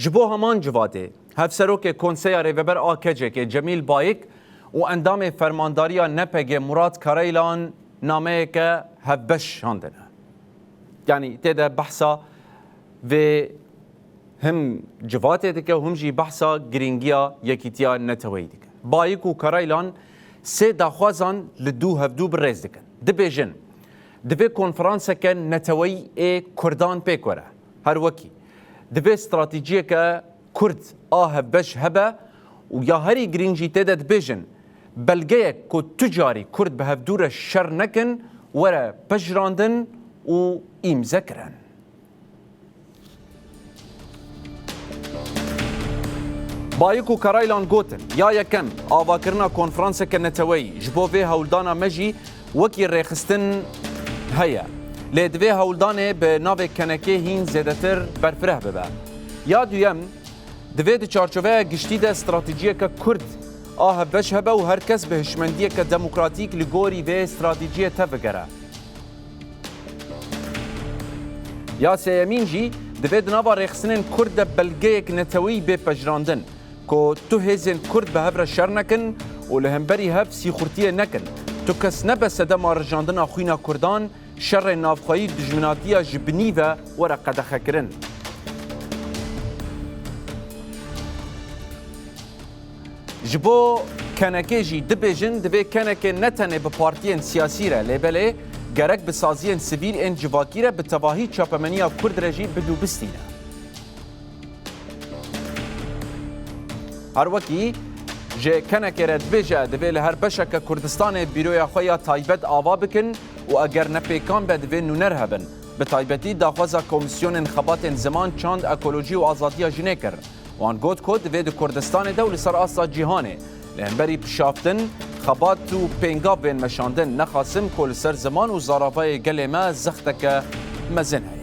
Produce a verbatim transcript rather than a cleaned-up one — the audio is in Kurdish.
Ji bo heman civatê, Hevserokê Konseya Rêveber a KCKê Cemîl Bayik û endamê fermandariya NPG'ê Murat Karaylan nameyeke hevbeş şandine. Yanî tê de behsa vê him civatê dike û him jî behsa girîngiya yekîtiya neteweyî dike. Bayik û Karaylan sê daxwazan li dû hevdû bi rêz dikin. Dibêjin, divê konferanseke neteweyî ê Kurdan pêk were. Her wekî, divê stratejiyeke Kurd a hevbeş hebe û ya herî girîng jî tê de dibêjin, belgeyek ku tu carî Kurd bi hevdû re şer nekin, were pejirandin û îmze kirin. Bayik û Karaylan gotin, ya yekem, avakirina konferanseke neteweyî ji bo vê hewldana me jî wekî rêxistin heye. Lê divê hewldanê bi navê KNK'ê hîn zêdetir berfireh bibe. Ya duyem, divê di çarçoveya giştî de stratejiyeke Kurd a hevbeş hebe û her kes bi hişmendiyeke demokratîk li gorî vê stratejiyê tevbigere. Ya sêyemîn jî, divê di nava rêxistinên Kurd de belgeyek neteweyî bê pejirandin, ku tu hêzên Kurd bi hev re şer nekin û li hemberî hev sîxurtiyê nekin. Tu kes nebe sedema rijandina xwîna Kurdan, şerê navxweyî, dijminatiya ji binî ve were qedexekirin. Ji bo KNK'ê jî dibêjin, divê KNK ne tenê bi partiyên siyasî re, lê belê gerek bi saziyên sivîl ên civakî re, bi tevahî çapemeniya Kurd re jî bidû bistîne. Her wekî ji KNK'ê re dibêje, divê li her beşeke Kurdistanê bîroya xwe ya taybet ava bikin û eger ne pêkan be, divê nûner hebin. Bi taybetî daxwaza Komîsyonên Xebatên Ziman, Çand, Ekolojî û Azadiya Jinê kir. Wan got ku divê di Kurdistanê de û li ser asta cîhanê li hemberî pişaftin, xebat û pêngavên meşandin nexasim ku li ser ziman û zaravayê gelê me zexteke mezin heye.